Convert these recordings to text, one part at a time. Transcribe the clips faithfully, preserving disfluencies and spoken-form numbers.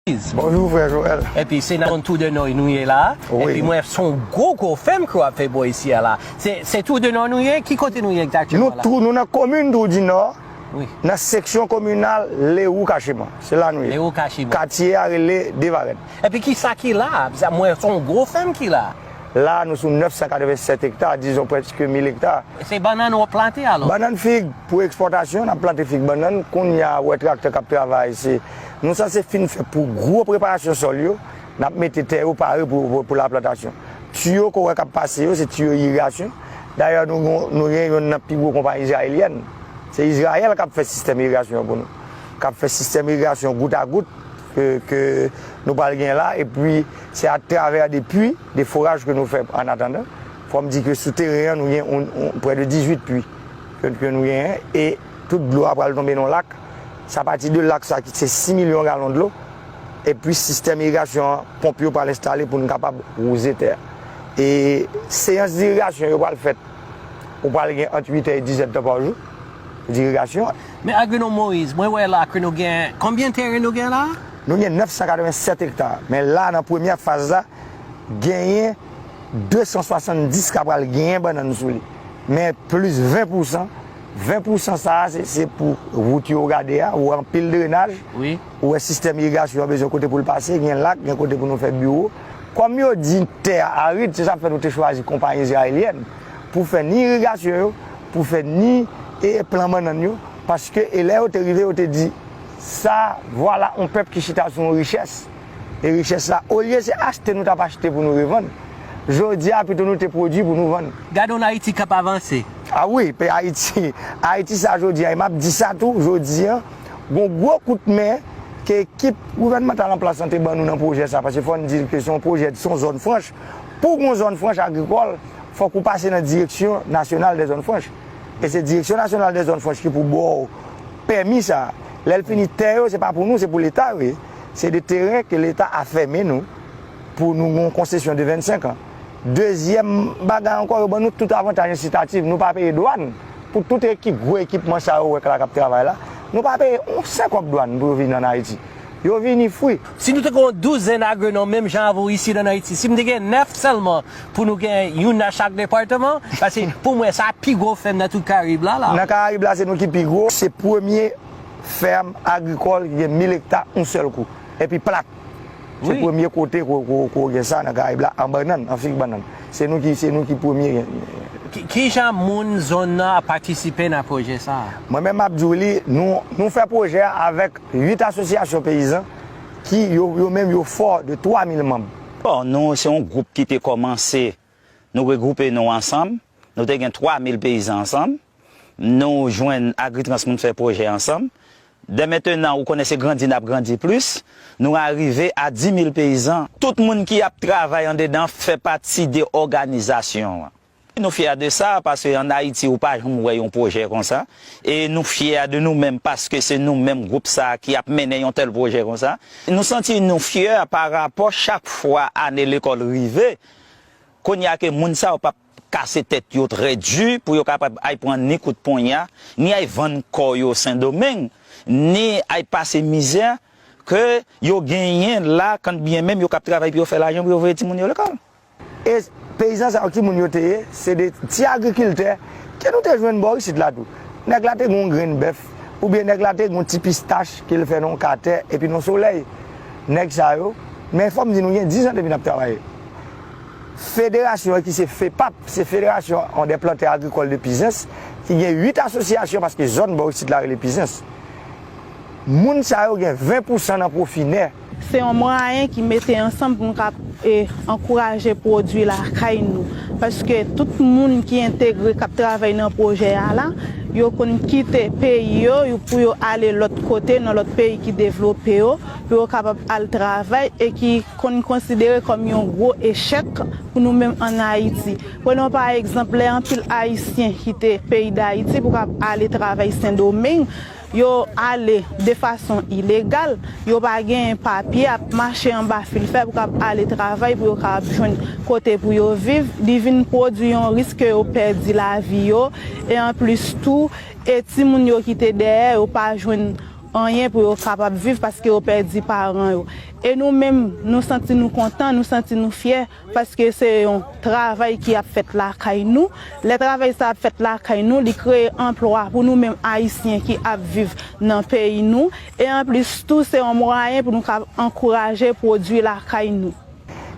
Moïse. Bonjou, frè Joel. Epi se nan zòn Trou de Nò nou ye la. Wi. Epi mwen, se yon gwo, gwo fèm ke w ap fè bò isi a la. Se, se Trou de Nò nou ye? Ki kote nou ye egzakteman la? Nou tou, nou nan komin Trou di Nò, wi, nan seksyon kominal Lewou Kacheman. Se la nou ye. Lewou Kacheman. Katye a rele Devarèn. Epi ki sa ki la? Sa, mwen, se yon gwo fèm ki la. La, nou sou nèf san katreven sèt ekta, dizon prèske mil ekta. Se bannann w ap plante alò? Bannann, fig pou ekspòtasyon, n ap plante fig, bannann. Kounye a, ou wè traktè k ap travay, se, nou sanse fin fè pou gwo preparasyon sòl yo, n ap mete tè yo pare pou, pou, pou laplantasyon. Tiyo ke w wè k ap pase yo, se tiyo irigasyon. Dayè, nou, nou, nou gen youn nan pi gwo konpayi izrayelyèn. Se Izrayèl k ap fè sistèm irigasyon an pou nou. K ap fè sistèm irigasyon gout a gout ke, ke nou pral gen la, epi se atravè de pui, de foraj ke nou fè an atandan. Fò m di ke sou teren an, nou gen on, on, prè de dizuit pui ke, ke nou genyen, e tout dlo a pral tonbe nan lak. Se apati de lak sa ki se sis milyon galon dlo, epi sistèm irigasyon an, ponp yo pral enstale pou n kapab wouze tè a. E seyans dirigasyon yo pral fèt, ou pral gen ant uit è e diz è tan pa jou, dirigasyon. Men Agwonòm Moïse, mwen wè la ke nou gen, konbyen teren nou gen la? Nou gen nèf san katreven sèt ekta, men la, nan premyè faz la, genyen de san swasanndis ka pral genyen bannann sou li. Men plis ven pousan, ven pousan sa a, se, se pou wout yo gade a, ou wè anpil drenaj, wi, ou wè sistèm irigasyon an bezwen kote pou l pase, gen lak, gen kote pou nou fè biwo. Kòm yo di tè a arid, se sa k fè nou te chwazi konpayi izrayelyèn pou fè ni irigasyon yo, pou fè ni, e, plan bannann yo, paske, e lè yo te rive, yo te di, sa, vwala yon pèp ki chita sou yon richès. E richès la, olye se achte nou t ap achte pou nou revann, jodi a pito nou te pwodui pou nou vann. Gade yon Ayiti k ap avanse. A wi, pe Ayiti, Ayiti sa jodi a, e m ap di sa tou, jodi a, gon gwo kout men ke ekip gouvènmantal an plas lan te ban nou nan pwojè sa, paske fò n di ke se yon pwojè, se yon zòn franch. Pou gon zòn franch agrikòl, fòk ou pase nan Direksyon Nasyonal dè Zòn Franch. E se Direksyon Nasyonal dè Zòn Franch ki pou ba w pèmi sa a. Lè l fini, tè yo, se pa pou nou, se pou Leta yo ye. Se de teren ke Leta a fèmen nou pou nou gon konsesyon de vennsenk an. Dezyèm bagay ankò, yo ban nou tout avantaj ensitatif. Nou pa peye dwàn pou tout ekip, gwo ekipman sa yo wè k la k ap travay la. Nou pa peye yon sèl kòb dwàn pou yo vin ann Ayiti. Yo vini fri. Si nou te gen yon douzèn agwonòm menm jan avè w isi ann Ayiti, si m te gen nèf sèlman pou nou gen youn nan chak depatman, paske pou mwen sa pi gwo fèm nan tout Karayib la, la. Nan Karayib la, se nou ki pi gwo. Se premye fèm agrikòl ki gen mil ekta yon sèl kou. Epi plat. Se, wi, premye kote ko, ko, ko gen sa nan Karayib la, an bannann, an fig bannann. Se nou ki, se nou ki premye gen. Ki, ki jan moun zòn nan ap patisipe nan pwojè sa a? Mwen menm, m ap di w li, nou, nou fè pwojè a avèk uit asosyasyon peyizan ki, yo, yo menm, yo fò de twa mil manm. Bon, nou, se yon gwoup ki te kòmanse, nou regwoupe nou ansanm, nou te gen twa mil peyizan ansanm, nou jwenn Agritrans, moun fè pwojè ansanm. Dè mentenan, ou konnen se grandi n ap grandi plis, nou arive a dis mil peyizan. Tout moun ki ap travay andedan fè pati de òganizasyon an. Nou fyè de sa, paske ann Ayiti, ou pa janm wè yon pwojè konsa. E nou fyè de nou menm, paske se nou menm gwoup sa a ki ap mennen yon tèl pwojè konsa. Nou santi nou fyè pa rapò chak fwa ane lekòl rive, kounye a ke moun sa yo p ap kase tèt yo trè di pou yo kapab ay pran ni kout ponya, ni ay vann kò yo Sendomeng, ni ay pase mizè ke yo genyen la, kanbyen menm yo k ap travay pou yo fè lajan pou yo voye timoun yo lekòl. E peyizan sa yo, ki moun yo te ye? Se de ti agrikiltè ke nou te jwenn bò isit la tou. Nèg la te gen yon grenn bèf, oubyen nèg la te gen yon ti pistach ke l fè nan yon katè, epi nan solèy. Nèg sa yo, men fò m di nou, gen diz an depi n ap travay. Federasyon an ki se FEPAP, se Fédération des Planteurs Agricoles de Pizens, ki gen uit asosyasyon, paske zòn bò isit la rele Pizens. Moun sa yo gen ven pousan nan pwofi nè. Se yon mwayen ki mete ansanm pou n kab, e, ankouraje pwodui lakay nou. Paske tout moun ki entegre, k ap travay nan pwojè a la, yo konn kite peyi yo, yo, pou yo ale lòt kote, nan lòt peyi ki devlope yo, pou yo kapab al travay e ki konn konsidere kòm yon gwo echèk pou nou menm ann Ayiti. Prenons pa egzanp, lè anpil Ayisyen kite peyi Dayiti pou kab ale travay Sendomeng, yo ale de fason ilegal, yo pa genyen papye, ap mache anba fil fè pou kab ale travay, pou yo kab jwenn kote pou yo viv. Li vin pwodui yon risk ke yo pèdi lavi yo, e anplis tou, e timoun yo kite dèyè, yo pa jwenn anyen pou yo kapab viv paske yo pèdi paran yo. E nou menm, nou santi nou kontan, nou santi nou fyè paske se yon travay ki ap fèt lakay nou. Lè travay sa ap fèt lakay nou, li kreye anplwa pou nou menm Ayisyen ki ap viv nan peyi nou. E anplis tou, se yon mwayen pou nou ka ankouraje pwodui lakay nou.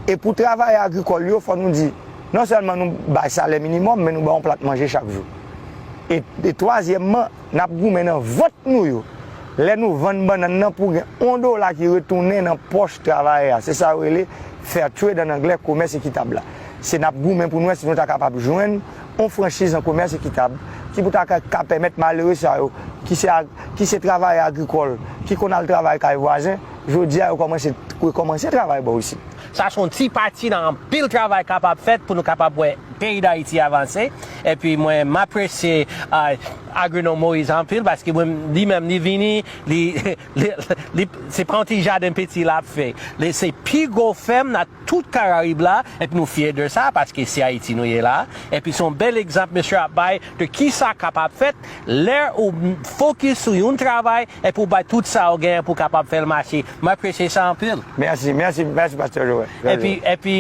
E pou travayè agrikòl yo, fò nou di, non sèlman nou bay salè minimòm, men nou ba yon plat manje chak jou. E, e twazyèmman, n ap goumen nan vant nou yo. Lè nou vann bannann nan pou gen yon dola ki retounen nan pòch travayè a. Se sa yo rele fair trade an anglè, komès ekitab la. Se n ap goumen pou n wè si nou ta kapab jwenn yon franchiz an komès ekitab ki pou ta ka, ka pèmèt malere sa yo, ki se ag-, ki se travayè agrikòl, ki konn al travay kay vwazen, jodi a yo kòmanse, rekòmanse travay bò isit. Sa se yon ti pati nan anpil travay kapab fèt pou nou kapab wè peyi Dayiti avanse. Epi mwen, m apresye, ah, agwonòm Moïse anpil, paske mwen, li menm, li vini, li, li, li, se pa yon ti jaden piti l ap fè. Li, se pi gwo fèm nan tout Karayib la, epi nou fyè de sa, paske se Ayiti nou ye la. Epi se yon bèl egzanp misye ap bay de kisa kapab fèt lè ou fokis sou yon travay epi w bay tout sa w genyen pou w kapab fè l mache. M apresye sa anpil. Mèsi, mèsi, mèsi, Pastè Joël. Epi, epi,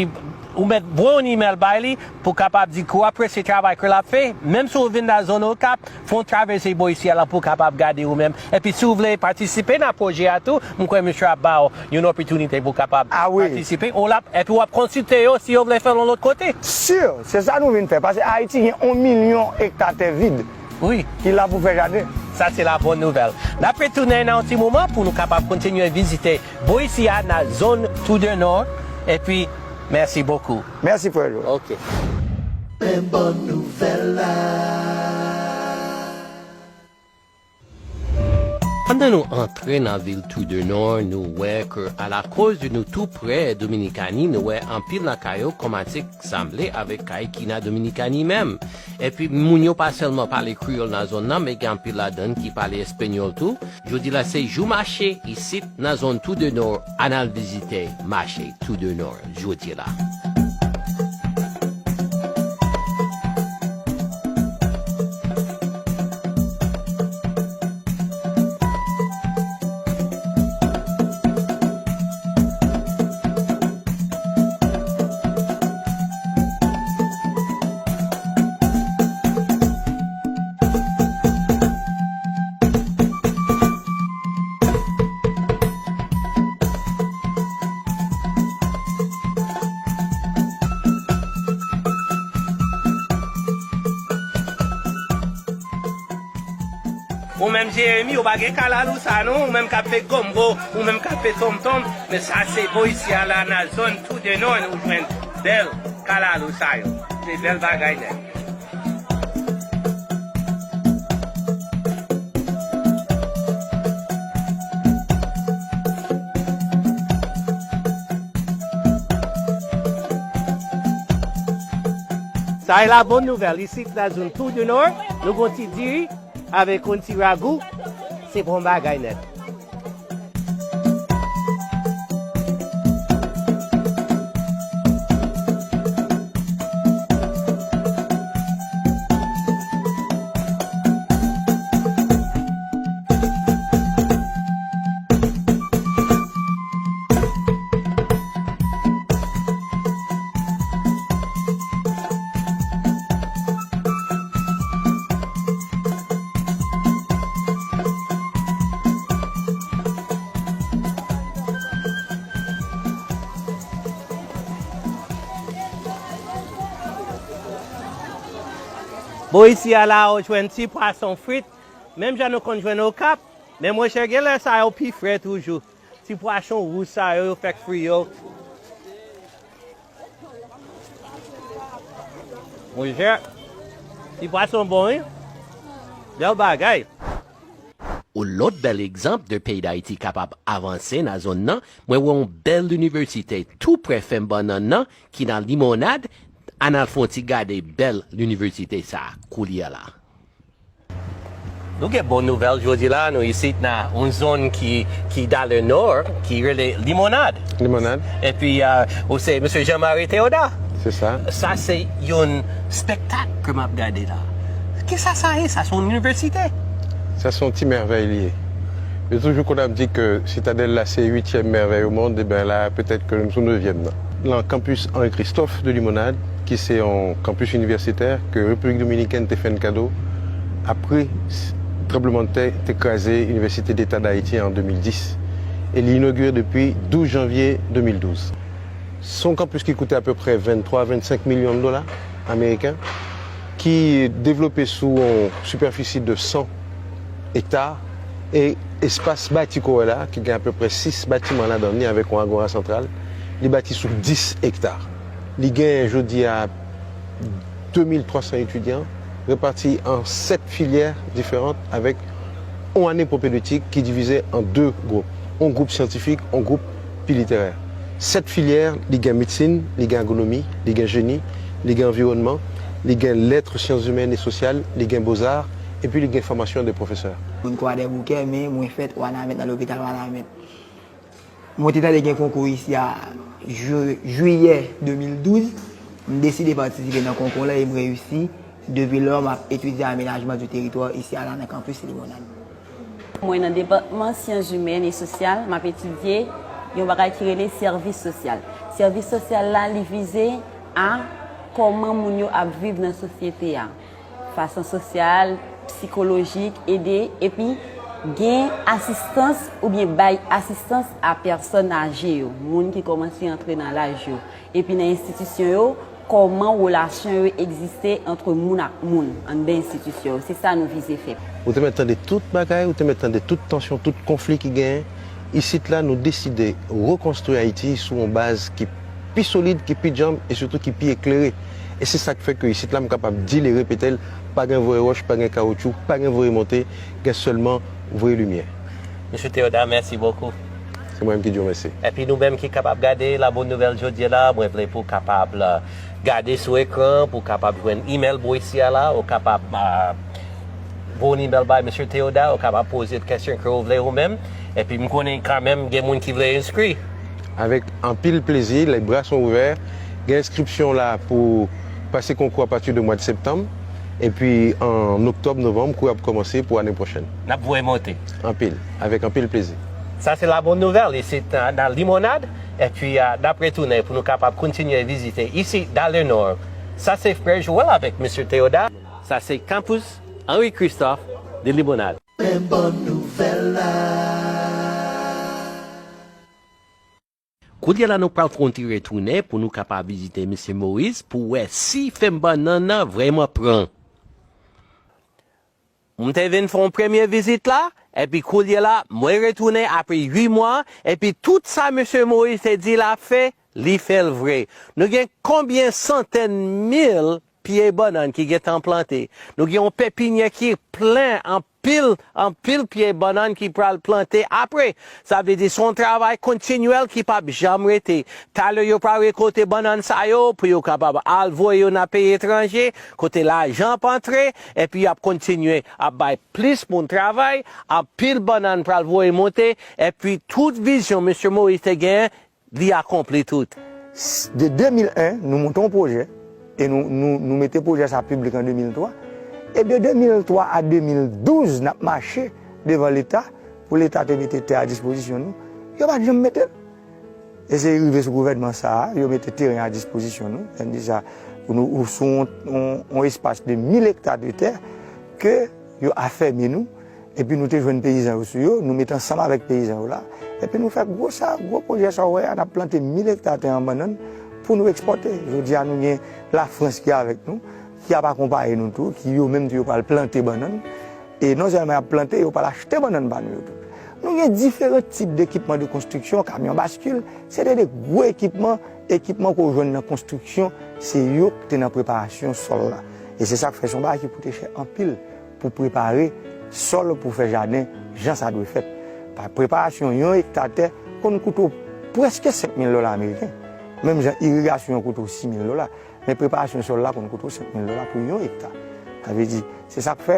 ou mèt voye yon imèl bay li pou w kapab di ke w apresye travay ke l ap fè. Menm si w vin nan zòn Okap, fè yon travèse bò isi a la pou w kapab gade ou menm. Epi, si w vle patisipe nan pwojè a tou, m kwè misye ap ba w yon opòtinite pou w kapab patisipe. Ou la, epi w ap konsilte yo si yo vle fè l yon lòt kote. Si, se sa nou vin fè. Paske Ayiti gen yon milyon ekta tè vid. Wi. Ki la pou fè jaden. Sa se la bòn nouvèl. N ap retounen nan yon ti moman pou nou kapab kontinye vizite bò isi a nan zòn Tou de Nò. Epi, mèsi bokou. Mèsi, frè Joël. Ok. Men bòn nouvèl la. Pandan nou antre nan vil Tou de Nò, nou wè ke alakoz nou tou prè Dominikani, nou wè anpil nan kay yo kòmanse sanble avèk kay ki nan Dominikani menm. Epi moun yo pa sèlman pale kreyòl nan zòn nan, men gen anpil ladan ki pale espanyòl tou. Jodi la se jou mache isit nan zòn Tou de Nò, ann al vizite mache Tou de Nò jodi la. Ou menm Jeremi, ou pa gen kalalou sa non, ou menm k ap fè gonbo, ou menm k ap fè tonmtonm, men sa se bò isi a la nan zòn Tou de Nò nou jwenn bèl kalalou sa yo. Se bèl bagay nèt. Sa e la bòn nouvèl. Isit nan zòn Tou de Nò, nou gon ti diri avèk yon ti ragou. Se bon bagay nèt. Bon, isi a la, ou jwenn ti pwason frit, menm jan nou konn jwenn Okap, men monchè, genlè sa yo pi fre toujou. Ti pwason wouj sa yo, yo fèk fri yo. Monchè, ti pwason bon, wi. Bèl bagay. Yon lòt bèl egzanp de peyi Dayiti kapab avanse nan zòn nan, mwen wè yon bèl inivèsite tou prè fèm bannann nan ki nan Limonad. Ann al fè yon ti gade bèl inivèsite sa a koulye a la. Nou gen bon nouvèl jodi la, nou isit nan yon zòn ki, ki dan le nò, ki rele Limonad. Limonad. Epi, euh, ou se Mesye Jean Marie Théodat. Se sa. Sa se yon spektak ke m ap gade la. Kisa sa ye? Sa se yon inivèsite? Sa se yon ti mèvèy li ye. Yo toujou konn ap di ke Sitadèl la se uityèm mèvèy o mond, e ben la, petèt ke nou sou nevyèm nan. Lan kanpis Henri Christophe de Limonad, ki se yon kanpis inivèsitè ke Repiblik Dominikèn te fè n kado apre s-, tranblemanntè te kraze Inivèsite Deta d Ayiti an de mil dis, e li inogire depi douz janvye de mil douz. Se yon kanpis ki koute apeprè venntwa, vennsenk milyon dola ameriken, ki devlope sou yon sipèfisi de san ekta, e espas bati ke w wè la, ki gen apeprè sis batiman ladan li avèk yon agora santral, li bati sou dis ekta. Li gen jodi a de mil twa san etidyan, repati an sèt filyè diferan avèk yon ane pwopedetik ki divize an de gwoup. Yon gwoup syantifik, yon gwoup pi literè. Sèt filyè, li gen medsin, li gen agronomi, li gen jeni, li gen anviwònman, li gen lèt, syans imèn e sosyal, li gen bozar, epi li gen fòmasyon de pwofesè. Mwen Kwadèboukè, men mwen fèt Wanament, nan lopital Wanament. Mwen te tande gen konkou isi a ju-, jiyè de mil douz. M deside patisipe nan konkou la e m reyisi. Depi lò, m ap etidye amenajman di teritwa isi a la nan kanpis Limonad. Mwen nan depatman syans imèn e sosyal, m ap etidye yon bagay ki rele sèvis sosyal. Sèvis sosyal la, li vize a kòman moun yo ap viv nan sosyete a. Fason sosyal, sikolojik, ede, epi gen asistans oubyen bay asistans a pèsòn aje yo, moun ki kòmanse antre nan laj yo. Epi nan enstitisyon yo, kòman relasyon yo egziste ant moun ak moun anndan enstitisyon yo. Se sa nou vize fè. Ou te mèt tande tout bagay, ou te mèt tande tout tansyon, tout konfli ki genyen. Isit la, nou deside rekonstwi Ayiti sou yon baz ki pi solid, ki pi djanm e sitou ki pi eklere. E se sa k fè ke isit la, m kapab di l e repete l, pa gen voye wòch, pa gen kawoutchou, pa gen voye monte, gen sèlman voye limyè. Mesye Théodat, mèsi bokou. Se mwen menm ki di w mèsi. Epi nou menm ki kapab gade La Bonne Nouvelle jodi a la, mwen vle pou w kapab, euh, gade sou ekran, pou w kapab jwenn email Boysia la, ou kapab, euh, voye yon email bay Mesye Théodat, ou kapab poze l kesyon ke w vle ou menm. Epi m konnen kanmenm gen moun ki vle enskri. Avèk anpil plezi, les bras sont ouverts. Gen enskripsyon la pou pase konkou apati de mwa de septanm. Epi an oktòb, novanm, kou ap kòmanse pou ane pwochèn. N ap voye monte. Anpil, avèk anpil plezi. Sa se La Bonne Nouvelle, isit nan, nan Limonad. Epi, a, n ap retounen pou nou kapab kontinye vizite isit, dans le Nord. Sa se frè Joël avèk Mesye Théodat. Sa se kanpis Henri Christophe de Limonad. Men bòn nouvèl la. Koulye a la, nou pral fè yon ti retounen pou nou kapab vizite Mesye Moïse pou wè si fèm bannann nan vrèman pran. M te vin fè yon premye vizit la, epi koulye a la, mwen retounen apre uit mwa, epi tout sa Mesye Moïse te di l ap fè, li fè l vre. Nou gen konbyen santèn mil pye bannann ki gentan plante. Nou gen yon pepinyè ki plen anpil, anpil pye bannann ki pral plante apre. Sa vle di se yon travay kontinyèl ki p ap janm rete. Talè yo pral rekòlte bannann sa yo pou yo kapab al voye yo nan peyi etranje, kote lajan ap antre, epi y ap kontinye ap bay plis moun travay, anpil bannann pral voye monte, epi tout vizyon Mesye Moïse te genyen, li akonpli tout. S-, de de mil en, nou monte yon pwojè, e nou, nou, nou mete pwojè sa piblik an de mil twa. E de de mil twa a de mil douz, n ap mache devan Leta, pou Leta te mete tè a dispozisyon nou. Yo pa t janm mete l. E se rive sou gouvènman sa a, yo mete teren a dispozisyon nou. Sa vle di sa, pou nou, ou sou yon, yon, yon espas de mil ekta de tè ke yo afèmi nou. Epi nou te jwenn peyizan yo sou yo, nou met ansanm avèk peyizan yo la. Epi nou fè gwo sa, gwo pwojè sa w wè a, n ap plante mil ekta tè an bannann pou nou ekspòte. Jodi a, nou gen Lafrans ki avèk nou, ki ap akonpaye nou tou, ki yo menm tou yo pral plante bannann. E non sèlman y ap plante, yo pral achte bannann pa nou yo tou. Nou gen diferan tip dekipman de konstriksyon, kamyon baskil, se te de gwo ekipman, ekipman ke w jwenn nan konstriksyon, se yo ki te nan preparasyon sòl la. E se sa k fè se yon bagay ki koute chè anpil. Pou prepare sòl pou fè jaden jan sa dwe fèt. Pa, preparasyon yon ekta tè konn koute w prèske senk mil dola ameriken. Menm jan irigasyon an koute w sis mil dola, men preparasyon sòl la konn koute w senk mil dola pou yon ekta. Sa vle di, se sa k fè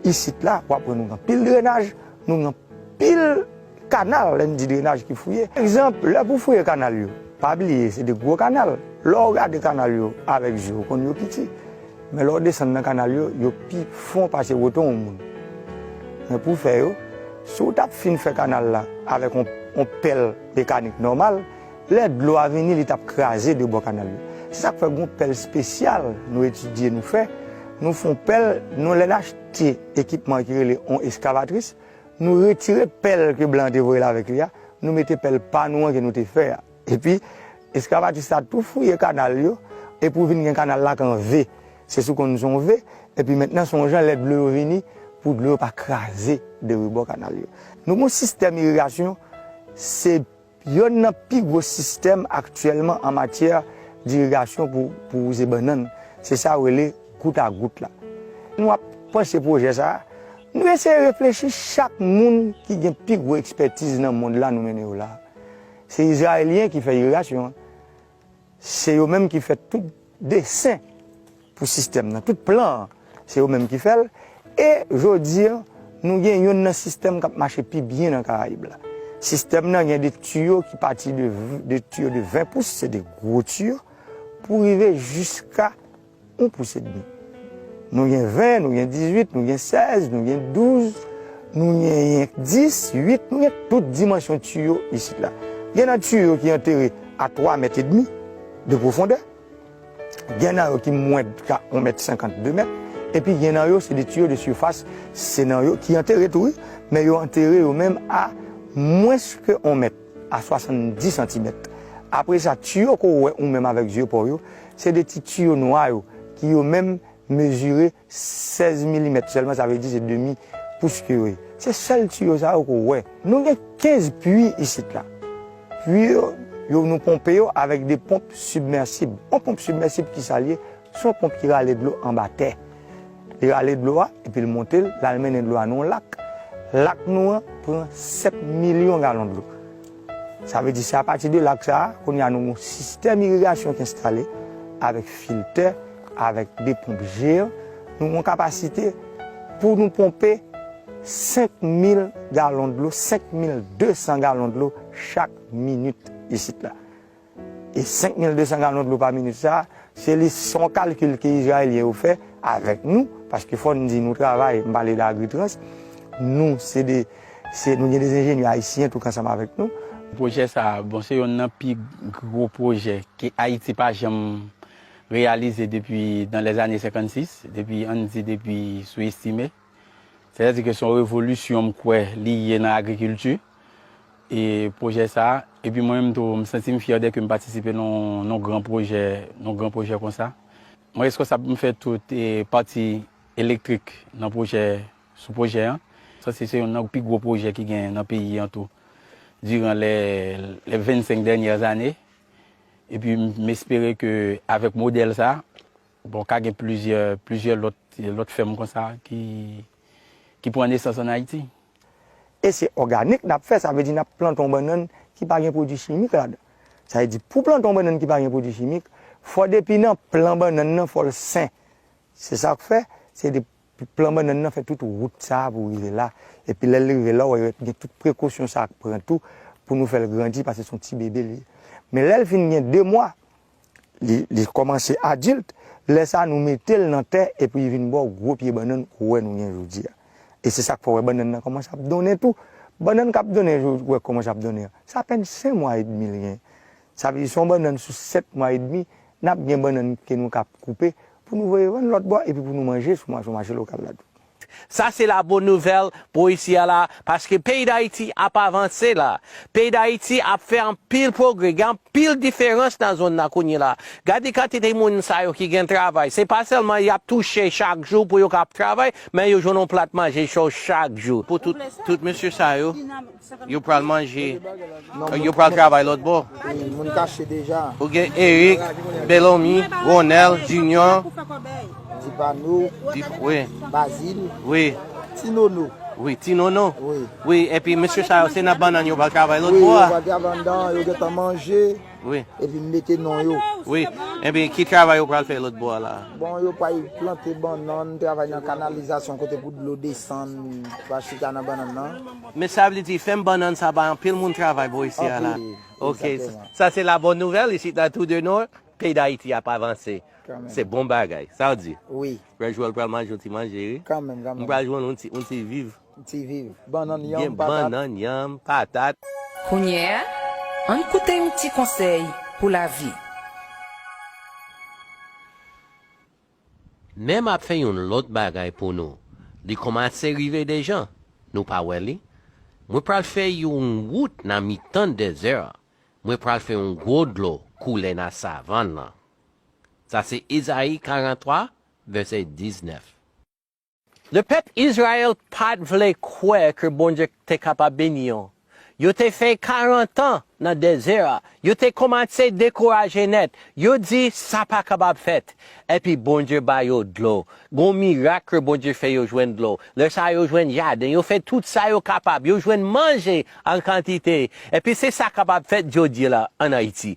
isit la, w ap wè nou gen anpil drenaj, nou gen anpil kanal, lè n di drenaj ki fouye. Egzanp, lè pou fouye kanal yo, pa bliye, se de gwo kanal. Lè w gade kanal yo avèk je w, w konn yo piti. Men lè w desann nan kanal yo, yo pi fon pase wote yon moun. Men pou fè yo, Si w t ap fin fè kanal la avèk yon, yon pèl mekanik nòmal, lè dlo a vini, li t ap kraze de bò kanal yo. Se sa k fè gen yon pèl espesyal nou etidye, nou fè. Nou fè yon pèl, nou, lè n achte ekipman ki rele yon eskavatris, nou retire pèl ke blan an te voye l avèk li a, nou mete pèl pa nou an ke nou te fè a. Epi, eskavatris la tou fouye kanal yo, epi w vin gen kanal la k an V. Se sou konn se yon V, epi mentnan se yon jan lè dlo yo vini, pou dlo yo pa kraze de rebò kanal yo. Nou gen yon sistèm irigasyon, se yonn nan pi gwo sistèm aktyèlman an matyè dirigasyon pou, pou wouze bannann. Se sa yo rele gout a gout la. Nou ap panse pwojè sa a, nou eseye reflechi chak moun ki gen pi gwo ekspètiz nan mond la nou mennen yo la. Se Izrayelyen ki fè irigasyon an. Se yo menm ki fè tout desen pou sistèm nan, tout plan an, se yo menm ki fè l. E jodi a, nou gen youn nan sistèm k ap mache pi byen nan Karayib la. Sistèm nan gen de tiyo ki pati de, de tiyo de ven pous, se de gwo tiyo, pou rive jiska yon pous edmi. Nou gen ven, nou gen dizuit, nou gen sèz, nou gen douz, nou gen yenk dis, uit, nou gen tout dimansyon tiyo isit la. Gen nan tiyo ki antere a twa mèt edmi de pwofondè, gen nan yo ki mwens ka yon mèt senkant, de mèt, epi gen nan yo se de tiyo de sifas, se nan yo ki antere tou, wi, men yo antere yo menm a mwens ke yon mèt, a swasanndis santimèt. Apre sa, tiyo ke w wè ou menm avèk zye pa w yo, se de ti tiyo nwa yo, ki yo menm mezire sèz milimèt sèlman, sa vle di se demi pous ke yo ye. Se sèl tiyo sa yo ke w wè. Nou gen kenz pwi isit la. Pwi yo, yo nou ponpe yo avèk de ponp sibmèsib. Yon ponp sibmèsib ki sa l ye? Se yon ponp ki rale dlo anba tè. Li rale dlo a, epi l monte l, l al mennen dlo a nan yon lak. Lak nou an pran sèt milyon galon dlo. Sa vle di se apati de lak sa a, kounye a nou gen yon sistèm irigasyon ki enstale avèk filtè, avèk de ponp jeyan. Nou gen yon kapasite pou nou ponpe senk mil galon dlo, senk mil de san galon dlo chak minit isit la. E senk mil de san galon dlo pa minit sa a, se li, se yon kalkil ke Izrayelyen yo fè avèk nou, paske fò n di nou travay, m pale de Agritrans, nou se de, se, nou gen de enjenyè ayisyen tou k ansanm avèk nou. Pwojè sa a, bon, se youn nan pi gwo pwojè ke Ayiti pa janm reyalize depi dans les années cinquante-six, depi, ann di, depi sou Estime. Sètadi ke se yon revolisyon m kwè li ye nan agrikilti. E pwojè sa a, epi mwen menm tou, m santi m fyè de ke m patisipe nan, nan gran pwojè, nan gran pwojè konsa. Mwen reskonsab pou m fè tout, e, pati elektrik nan pwojè, sou pwojè an. Sa se, se youn nan pi gwo pwojè ki gen nan peyi an tou, diran lè, lè vennsenk dènyè ane. Epi m, m espere ke avèk modèl sa, bon, ka gen plizyè, plizyè lòt, lòt fèm konsa ki, ki pran nesans ann Ayiti. E se òganik n ap fè, sa vle di n ap plante yon bannann ki pa gen pwodui chimik ladan. Sa vle di pou plante yon bannann ki pa gen pwodui chimik, fò depi nan plan bannann nan, fò l sen. Se sa k fè, se de plan bannann nan fè tout wout sa a pou rive la. Epi lè l rive la, w wè gen tout prekosyon sa a k pran tou pou nou fè l grandi, paske se yon ti bebe li ye. Men lè l fin gen de mwa, li, li kòmanse adilt, lè sa a nou mete l nan tè epi li vin ba w gwo pye bannann ou wè nou gen jodi a. E se sa k fè w wè bannann nan kòmanse ap donnen tou. Bannann k ap donnen, ou wè kòmanse ap donnen an, se apèn senk mwa edmi l gen. Sa vle di se yon bannann sou sèt mwa edmi, n ap gen bannann ke nou ka koupe pou nou voye vann lòt bò epi pou nou manje sou ma-, sou mache lokal la tou. Sa se la bòn nouvèl pou isi a la, paske peyi Dayiti ap avanse la. Peyi Dayiti ap fè anpil pwogrè, gen anpil diferans nan zòn nan kounye la. Gade kantite moun sa yo ki gen travay. Se pa sèlman y ap touche chak jou pou yo ka ap travay, men yo jwenn yon plat manje cho chak jou. Pou tout, tout mesye sa yo, yo pral manje, yo pral travay lòt bò. Wi, moun kache deja. Ou gen Eric, Belomy, Ronel, Junior. Dipano, Dip-, wi. Bazil, wi. Ti Nono. Wi, Ti Nono. Wi. Wi, epi mesye sa yo, se nan bannann yo pral travay lòt bò a. Wi, yo pral travay anndan, yo gentan manje. Wi. Epi m mete non yo. Wi, epi ki travay yo pral fè lòt bò a la? Bon, yo pral plante bannann, travay nan kanalizasyon kote pou dlo desann, pa chita nan bannann nan. Men sa vle di, fèm bannann sa bay anpil moun travay bò isi a la. Anpil, egzakteman. Ok, sa, sa se la bòn nouvèl, isit la tou de nò. Peyi Dayiti ap avanse. Kanmenm. Se bon bagay. Sa w di? Wi. Frè Joel pral manje yon ti manje, wi. Kanmenm, kanmenm. M pral jwenn yon ti, yon ti viv. Ti viv. Bannann, yanm, patat. Gen bannann, yanm, patat. Kounye a, ann koute yon ti konsèy pou lavi. Men m ap fè yon lòt bagay pou nou. Li kòmanse rive deja. Nou pa wè li? Mwen pral fè yon wout nan mitan dezè a. Mwen pral fè yon gwo dlo koule nan savann nan. Sa se Ezayi karant twa, vèsè diznèf. Lepèp Izrayèl pa t vle kwè ke Bondye te kapab beni yo. Yo te fè karant an nan dezè a. Yo te kòmanse dekouraje nèt. Yo di, sa pa kapab fèt. Epi Bondye ba yo dlo. Gon mirak ke Bondye fè yo jwenn dlo. Lè sa a yo jwenn jaden. Yo fè tout sa yo kapab. Yo jwenn manje an kantite. Epi se sa kapab fèt jodi la ann Ayiti.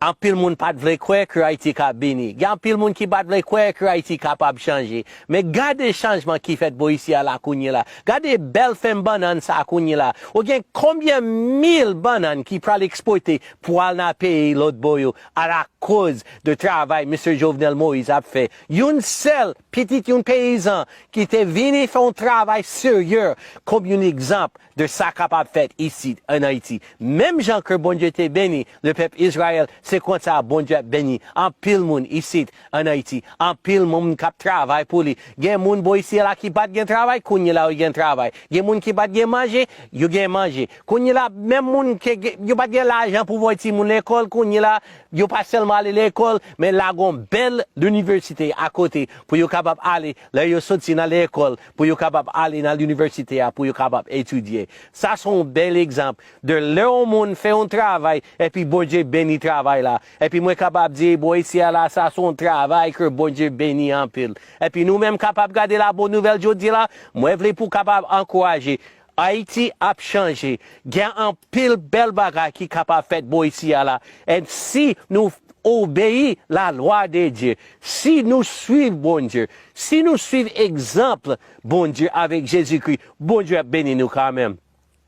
Anpil moun pa t vle kwè ke Ayiti ka beni. Gen anpil moun ki pa t vle kwè ke Ayiti kapab chanje. Men gade chanjman ki fèt bò isi a la kounye la. Gade bèl fèm bannann sa a kounye la. Ou gen konbyen mil bannann ki pral ekspòte pou al nan peyi lòt bò yo alakoz de travay Mesye Jovenel Moïse ap fè. Youn sèl pitit youn peyizan ki te vini fè yon travay serye kòm yon egzanp de sa kapab fèt isit ann Ayiti. Menm jan ke Bondye te beni lepèp Izrayèl, se konsa Bondye ap beni anpil moun isit ann Ayiti. Anpil moun k ap travay pou li. Gen moun bò isi a la ki pa t gen travay, kounye la yo gen travay. Gen moun ki pa t gen manje, yo gen manje. Kounye la, menm moun ke yo pa t gen lajan pou voye timoun lekòl, kounye la, yo pa sèlman ale lekòl, men la gon bèl linivèsite akote pou yo kapab ale lè yo soti nan lekòl, pou yo kapab ale nan linivèsite a, pou yo kapab etidye. Sa se yon bèl egzanp de lè yon moun fè yon travay, epi Bondye beni travay la. Epi mwen kapab di, bò isi a la, sa se yon travay ke Bondye beni anpil. Epi nou menm kapab gade la bon nouvèl jodi la, mwen vle pou kapab ankouraje. Ayiti ap chanje. Gen anpil bèl bagay ki kapab fèt bò isi a la. E si nou obeyi lalwa de Dye, si nou swiv Bondye, si nou swiv egzanp Bondye avèk Jezikri, Bondye ap beni nou kanmenm.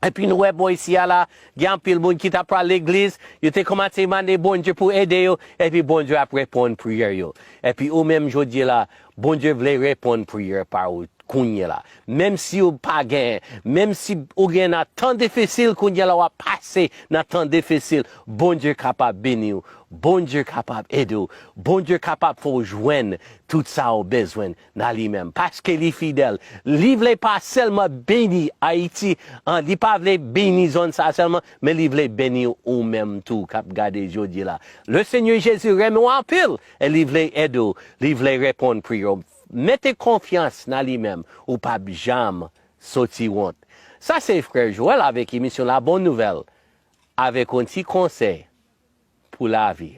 Epi nou wè bò isi a la, gen anpil moun ki ta pral legliz, yo te kòmanse mande Bondye pou ede yo, epi Bondye ap reponn priyè yo. Epi ou menm jodi la, Bondye vle reponn priyè pa ou kounye la. Menm si ou pa gen, menm si ou gen nan tan difisil kounye la w ap pase nan tan difisil, Bondye kapab beni w, Bondye kapab ede w, Bondye kapab fè w jwenn tout sa ou bezwen nan li menm. Paske li fidèl. Li vle pa sèlman beni Ayiti, an, li pa vle beni zòn sa sèlman, men li vle beni ou menm tou k ap gade jodi la. Le Senyè Jezi renmen w anpil e li vle ede w, li vle reponn priyè w. Mete konfyans nan li menm, ou p ap janm soti wont. Sa se frè Joel avèk emisyon La Bonne Nouvelle, avèk yon ti konsèy pou lavi.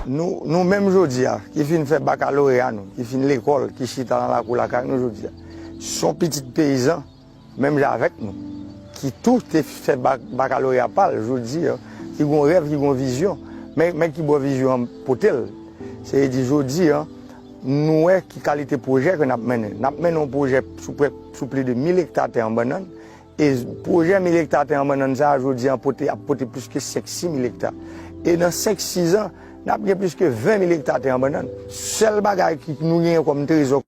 Nou, nou menm jodi a, ki fin fè bakaloreya nou, ki fin lekòl, ki chita nan lakou lakay nou jodi a, se yon pitit peyizan, menm jan avèk nou, ki tou te fè bak, bakaloreya pa l jodi a, ki gon rèv, ki gon vizyon. Men, men ki bò vizyon an pote l. Se vle di jodi a, nou wè ki kalite pwojè ke n ap mennen. N ap mennen yon pwojè sou prè, sou plis de mil ekta tè an bannann. E pwojè mil ekta tè an bannann sa a, jodi a, pote, ap pote plis ke senk, sis mil ekta. E nan senk, sis an, n ap gen plis ke ven mil ekta tè an bannann. Sèl bagay ki nou genyen kòm trezò